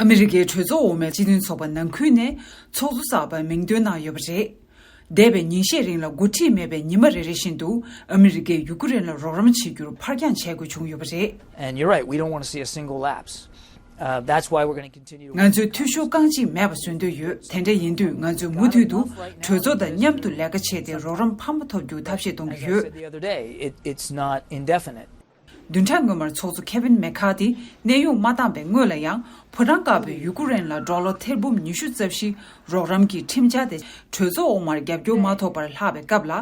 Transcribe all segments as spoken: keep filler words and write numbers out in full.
ཨ་མི་རི་ཀའི་གྲོས་ཚོགས་འོག་མའི་སྤྱི་མཐུན་ཚོགས་པ་ནང་ཁུལ་ནས་ཚོགས་གཙོ་གསར་པ་མིང་འདོན་གནང་ཡོད་པ་རེད། འདས་པའི་ཉིན་ཤས་རིང་ལ་འགོ་ཁྲིད་མེད་པའི་ཉི་མ་རེ་རེ་བཞིན་དུ་ཨ་མི་རི་ཀས་ཡུ་ཀེ་རེན་ལ་རོགས་རམ་བྱེད་རྒྱུར་ཕར་འགྱངས་བྱེད་དགོས་བྱུང་ཡོད་པ་རེད། And you're right, we don't want to see a single lapse. Uh, that's why we're going to continue. ང་ཚོས་འཐུས་ཤོར་རྐང་གཅིག་མེད་པ་བཟོ་འདོད་ཡོད། དེ་འདྲ་ཡིན་དུས་ང་ཚོས་མུ་མཐུད་དུ་གྲོས་ཚོགས་དང་མཉམ་དུ་ལས་ཀ་བྱས་ཏེ་རོགས་རམ་འཕར་མ་ཐོབ་རྒྱུར་ཐབས་ཤེས་གཏོང་གི་ཡོད། As I said the other day, it, it's not indefinite. བདུན་ཕྲག་སྔོན་མར་ཚོགས་གཙོ་ཁེ་ཝིན་མེ་ཁ་ཐི་གནས་དབྱུང་མ་བཏང་པའི་སྔོན་ལ་ཡང་ཕོ་བྲང་དཀར་པོས་ཡུ་ཀེ་རེན་ལ་ཌོ་ལར་ཐེར་འབུམ་ཉི་ཤུ་རྩ་བཞི་རོགས་རམ་གྱི་ཁྲིམས་འཆར་དེ་གྲོས་ཚོགས་འོག་མར་རྒྱབ་སྐྱོར་མ་ཐོབ་པར་ལྷག་པའི་སྐབས་ལ་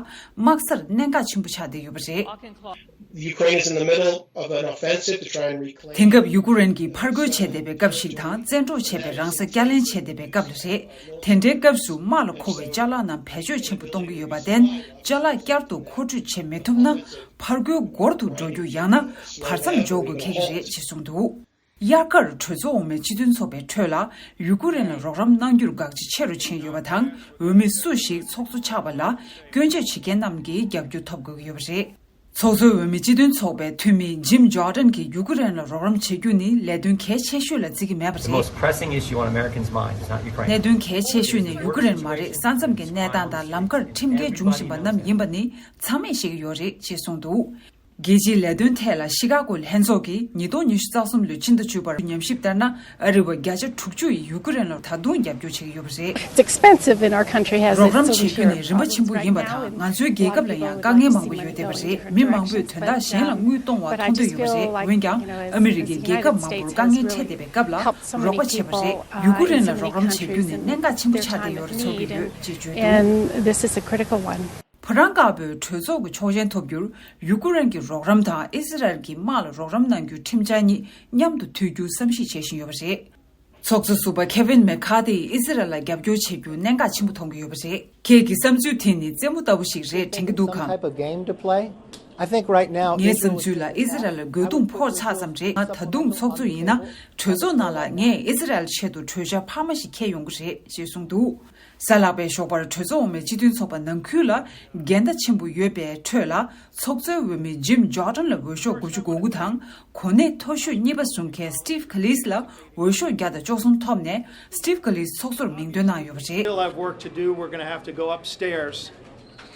དམག་སར་གནད་འགག་ཆེན་པོ་ཆགས་བསྡད་ཡོད་པ་རེད། Ukraine is in the middle of an offensive to try and reclaim. དེང་སྐབས་ཡུ་ཀེ་རེན་གྱིས་ཕར་རྒོལ་བྱས་བསྡད་པའི་སྐབས་ཤིག་དང་བཙན་འཕྲོག་བྱས་པའི་རང་ས་བསྐྱར་ལེན་བྱས་བསྡད་པའི་སྐབས་ལ་རེད། དེ་འདྲའི་སྐབས་སུ་དམག་ལ་མཁོ་བའི་ཅ་ལག་རྣམས་བེད་སྤྱོད་ཆེན་པོ་གཏོང་གི་ཡོད་པར་བརྟེན་ཅ་ལག་བསྐྱར་དུ་མཁོ་སྤྲོད་བྱེད་མི་ཐུབ་ན་ཕར་རྒོལ་འགོར་དུ་འགྲོ་རྒྱུ་ཡང་ན་བར་མཚམས་འཇོག་དགོས་འཁེལ་གྱི་རེད་ཅེས་གསུངས་འདུག་དབྱར་ཁར་གྲོས་ཚོགས་འོག་མའི་སྤྱི་མཐུན་ཚོགས་པའི་ཁྲོད་ལ་ཡུ་ཀེ་རེན་ལ་རོགས་རམ་གནང་རྒྱུར་དགག་བྱ་ཆེ་རུ་ཕྱིན་ཡོད་པ་དང་འོས་མི་སུ་ཞིག་ཚོགས་གཙོ་ཆགས་པ་ལ་སྐྱོན་བརྗོད་བྱེད་མཁན་རྣམས་ཀྱིས་རྒྱབ་སྐྱོར་ཐོབ་དགོས་ཀྱི་ཡོད་པ་རེད། ཚོགས་གཙོའི་འོས་མི་སྤྱི་མཐུན་ཚོགས་པའི་འཐུས་མི་ཇིམ་ཇོར་ཌན་གྱིས་ཡུ་ཀེ་རེན་ལ་རོགས་རམ་བྱེད་རྒྱུ་ནི་ལས་དོན་གལ་ཆེ་ཤོས་ལ་བརྩི་གི་མེད་པ་The རེད། Most pressing issue on Americans' minds is not Ukraine. གནད་དོན་གལ་ཆེ་ཤོས་ནི་ཡུ་ཀེ་རེན་མ་རེད། ས་མཚམས་ཀྱི་གནས་སྟངས་དང་ལམ་ཁར་ཁྲིམས་འགལ་འབྱུང་བཞིན་པ་རྣམས་ཡིན་པ་ནི་ཚང་མས་ཤེས་ཀྱི་ཡོད་རེད་ཅེས་གསུངས་འདུག་རྒྱལ་སྤྱིའི་ལས་དོན་ཐད་ལ་ཤི་ཀ་གོ་ལྷན་ཚོགས་ཀྱིས་ཉིས་སྟོང་ཉི་ཤུ་རྩ་གསུམ་ལོའི་ཕྱི་ཟླ་བཅུ་པར་ཉམས་ཞིབ་ལྟར་ན་ཨ་རི་བ་བརྒྱ་ཆ་དྲུག་ཅུ་ཡིས་ཡུ་ཀེ་རེན་ལ་ད་དུང་རྒྱབ་སྐྱོར་བྱེད་ཀྱི་ཡོད་པ་རེད། It's expensive in our country, has རོགས་རམ་its own བྱེད་རྒྱུ་ནི་share རིན་པ་ཆེན་པོ་ཡིན་པ་དང་ང་ཚོའི་རྒྱལ་ཁབ་ལ་ཡང་དཀའ་ངལ་མང་པོ་ཡོད་བསྡད་པ་རེད། མི་མང་པོས་དོན་དག་གཞན་ལ་དངུལ་གཏོང་བ་མཐོང་འདོད་ཡོད་པ་རེད། འོན་ཀྱང་ཨ་མི་རི་ཀས་རྒྱལ་ཁབ་མང་པོར་དཀའ་ངལ་འཕྲད་བསྡད་པའི་སྐབས་ལ་རོགས་པ་བྱས་པ་རེད། ཡུ་ཀེ་རེན་ལ་རོགས་རམ་བྱེད་རྒྱུ་ནི་གནད་འགག་ཆེན་པོ་ཆགས་བསྡད་ཡོད་རེད་ཚོར་གྱི་ཡོད་ཅེས་བརྗོད་འདུག And this is a critical one. ཕོ་བྲང་དཀར་པོས་གྲོས་ཚོགས་ཀྱི་ཆོག་མཆན་ཐོབ་རྒྱུར་ཡུ་ཀེ་རེན་གྱི་རོགས་རམ་དང་ཨི་སི་རལ་གྱི་དམག་ལ་རོགས་རམ་གནང་རྒྱུའི་ཁྲིམས་འཆར་གཉིས་མཉམ་དུ་མཐུད་རྒྱུ་བསམ་གཞིག་བྱེད་བཞིན་ཡོད་པ་རེད། ཚོགས་གཙོ་ཟུར་པ་ཁེ་ཝིན་མེ་ཁ་ཐིས་ཨི་སི་རལ་ལ་རྒྱབ་སྐྱོར་བྱེད་རྒྱུ་གནད་འགག་ཆེན་པོ་མཐོང་གི་ཡོད་པ་རེད། ཁྱེད་ཀྱི་བསམ་ཚུལ་དེ་ནི་རྩེད་མོ་ལྟ་བུ་ཞིག་རེད་དྲན་གྱི་འདུག་གམ། Some type of game to play? I think right now ངའི་Israel བསམ་ཚུལ་ལ་ཨི་སི་རལ་ལ་རྒོལ་རྡུང་ཕོག་ཚར་ཙམ་རེད། ང་ད་དུང་ཚོགས་གཙོ་ཡིན་ན་གྲོས་ཚོགས་ནང་ལ་ངས་ཨི་སི་རལ་ཆེད་དུ་གྲོས་འཆར་འཕར་མ་ཞིག་འཁྱེར་ཡོང་གི་རེད་ཅེས་གསུངས་འདུག་གཟའ་ལྷག་པའི་ཞོགས་པར་གྲོས་ཚོགས་འོག་མའི་སྤྱི་མཐུན་ཚོགས་པ་ནང་ཁུལ་ལ་འགལ་ཟླ་ཆེན་པོ་ཡོད་པའི་ཁྲོད་ལ་ཚོགས་གཙོའི་འོས་མི་ཇིམ་ཇོར་ཌན་ལ་འོས་ཤོག་དགུ་བཅུ་གོ་དགུ་དང་གོ་གནས་མཐོ་ཤོས་གཉིས་པ་བཟུང་མཁན་སི་ཊིབ་ཁ་ལིས་ལ་འོས་ཤོག་བརྒྱ་དང་བཅུ་གསུམ་ཐོབ་ནས་སི་ཊིབ་ཁ་ལིས་ཚོགས་གཙོར་མིང་འདོན་གནང་ཡོད་པ་རེད། Still have work to do. We're going to have to go upstairs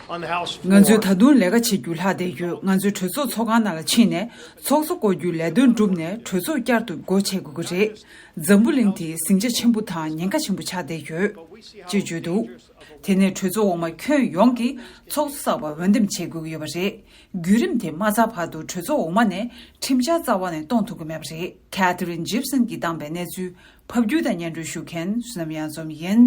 on the House floor. ང་ཚོས་ད་དུང་ལས་ཀ་བྱེད་རྒྱུ་ལྷག་བསྡད་ཡོད། ང་ཚོས་གྲོས་ཚོགས་ཚོགས་ཁང་ནང་ལ་ཕྱིན་ནས་ཚོགས་གཙོ་བསྐོ་རྒྱུའི་ལས་དོན་བསྒྲུབས་ནས་གྲོས་ཚོགས་བསྐྱར་དུ་སྒོ་ཕྱེ་དགོས་ཀྱི་རེད། འཛམ་བུ་གླིང་དེ་ཟིང་ཆ་ཆེན་པོ་དང་ཉེན་ཁ་ཆེན་པོ་ཆགས་བསྡད་ཡོད་ཅེས་བརྗོད་འདུག་དེ་ནས་གྲོས་ཚོགས་འོག་མ་ཁྱོན་ཡོངས་ཀྱིས་ཚོགས་གཙོ་གསར་པ་འོས་འདེམས་བྱེད་དགོས་ཀྱི་ཡོད་པ་རེད། བརྒྱུད་རིམ་དེ་མ་ཚར་བར་དུ་གྲོས་ཚོགས་འོག་མ་ནས་ཁྲིམས་འཆར་རྩ་བ་ནས་གཏོང་ཐུབ་ཀྱི་མེད་པ་རེད། Catherine Gibson གྱིས་བཏང་པའི་གནས་ཚུལ་ཕབ་སྒྱུར་དང་སྙན་སྒྲོན་ཞུ་མཁན་བསོད་ནམས་གཡང་འཛོམས་ཡིན།